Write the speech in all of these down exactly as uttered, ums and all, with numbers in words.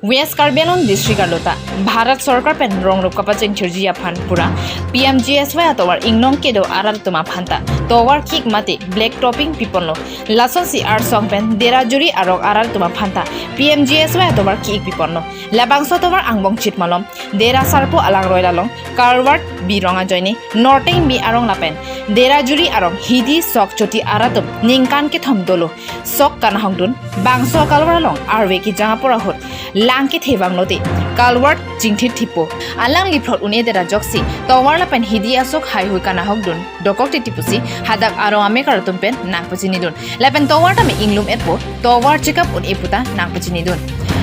West Karbi Anglong district arlo ta Bharat Sorkar pen rong rup kapacheng chirji aphan pura P M G S Y atovar inglong kedo arat atum aphan ta tovar kik mate black topping piponlo. Lasonsi arsong pen Derajuri arong arat atum aphan ta P M G S Y atovar kik piponlo. Labangso tovar angbong chit malom Dera Sarpo alangroi along Kalwar birong ajoine Norteng bi arong lapen Derajuri arong hidi sok choti arat atum ningkan kethom dolo sok kanahokdun, bangso akalwar along arve kejang apor ahut lang kethe vanglote kalwar chingthit thipo. Alang liphlot un-e det ajoksi tovar lapen hidi asok haihui kanahokdun dokok titi pusi hadak arong amekar atum pen nangpachinidun. Lapen tovar tame inglum etpo, tovar chekap un-e puta nangpachinidun.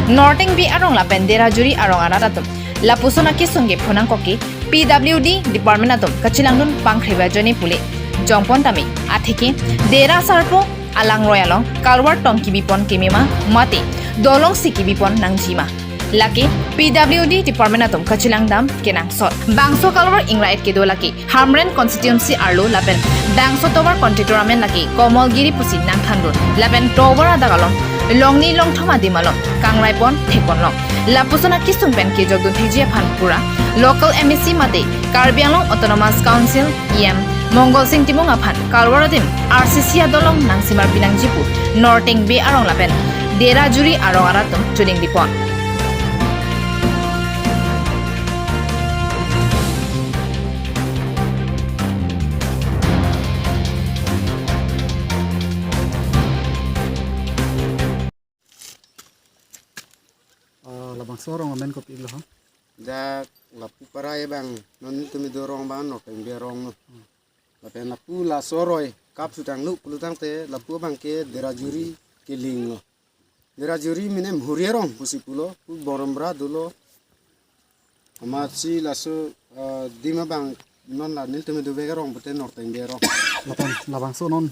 Norteng bi arong lapen Derajuri arong arat atum lapuson akesung ke phonangkok ke P W D department atum kachelangdun pangkhrebe ajoine pule jongpon tame atheke Dera Sarpo alangroi along kalwar tong kebipon kemema mate dolong si kebipon nangjima. Lake P W D department atum kachelang dam kenangsot. Bangso kalwar ingra-et kedo lake Hamren constituency arlo lapen bangso tovar contractor amen lake Komolgiri pusi nangthandun. Lapen tovar adak along longni longthom adim along kangraipon thekponlong. Lapuson akesung pen kejokdun thekji aphan pura local M A C mate Karbi Anglong Autonomous Council E M Mongol Sing Timung aphan kalwar adim R C C adolong nangsemarpi nangji pu Norteng bi arong lapen Derajuri arong arat atum choningripon. Ah, labangso arong amen kopi lo ha? Dak lapu para abang, non nelitum kedo arong abang Norteng bi arong lo. Hmm. Lapen lapu laso aroi kap sutang lu pulotangte lapu abang ke Derajuri kelinglo. Derajuri mene Mhuri arong pusi pulo, pu Boromra dolo. Amatsi laso, eh, adim abang non la nelitum kedovek arong pute Norteng bi arong. Lapen labangso non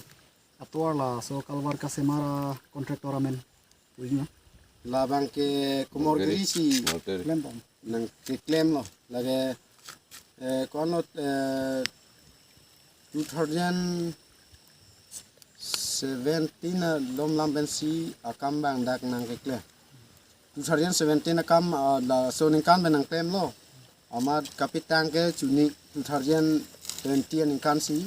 atovar laso kalwar kasemar a contractor amen puji na? Labang ke Komolgiri si Komolgiri. Klem bom. Nangkeklemlo. Lake, eh, kono, eh, two thousand seventeen alom lam pensi akam abang dak nangkeklem. Two thousand seventeen akam, ah, laso aningkan pen nangklemlo. Amat kapitang ke chuni two thousand twenty aningkan si.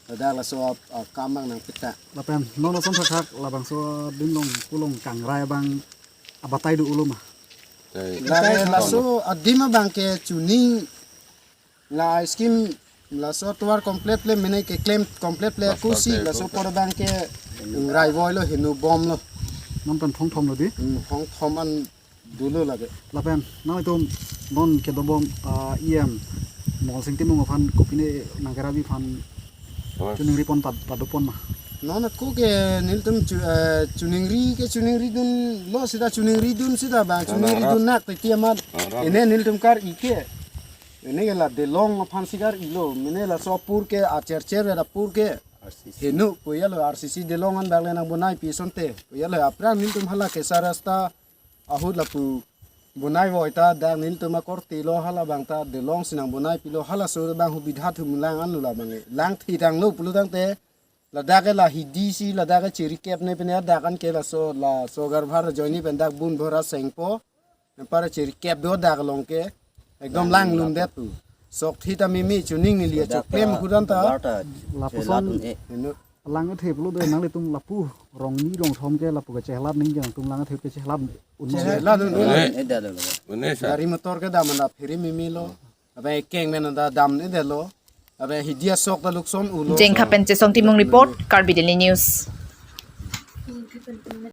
Ladak laso ap-, akam abang nangpitang. Lapen non ason thakthak labangso adim along pulong kangrai abang abatai do-olo ma? Lake laso adim abang ke chuni la scheme laso atovar complete le mene keklem complete le kusi laso apor abang ke ingrai voilo henu bomlo. Non pen thongthom lo di? Hmm, thongthom an dolo lake. Lapen nanglitum non kedobom, ah, E M Mongol Sing Timung aphan kopine nangkerabi aphan choningripon pad-, padopon ma? Non ako ke nelitum chu-, eh, choningri ke choningridunlo seta choningridun seta abang choningridun nak titi amat. Ene nelitum kar-i ke. Ene ke la delong aphan si kar-ilo. Mene laso apor ke achercher vet apor ke. Henu koyalo R C C delong an dak le nangbonaipi asonte. Koyalo aphrang nelitum hala kesa rasta ahut lapu bonai voi ta dak nelitum akorte lo hala abang ta delong si nangbonaipilo halaso abang hubidha thum lang anlo labang e. Lang thitanglo pulotangte ladak ke la hidi si ladak ke chirikep ne pene dak an ke laso laso Garhwar ajoine pen dak bun bhora sengpo. Anpar chirikep do dak along ke ekdom lang lum det pu. Sok thita mimi chuning neli achoklem hudan ta. Lapuson henu lang athe pulo de nanglitum lapu rongni longthom ke lapu kachehlat ning jang tum lang athe kachehlat un. Chehlat un. Gari motor ke dam anda phiri mimi lo. Abe keng men anda dam ne delo. Abe hidi asok ta lukson ulo. Jengkha pen Chesong Timung report, Karbi Daily News.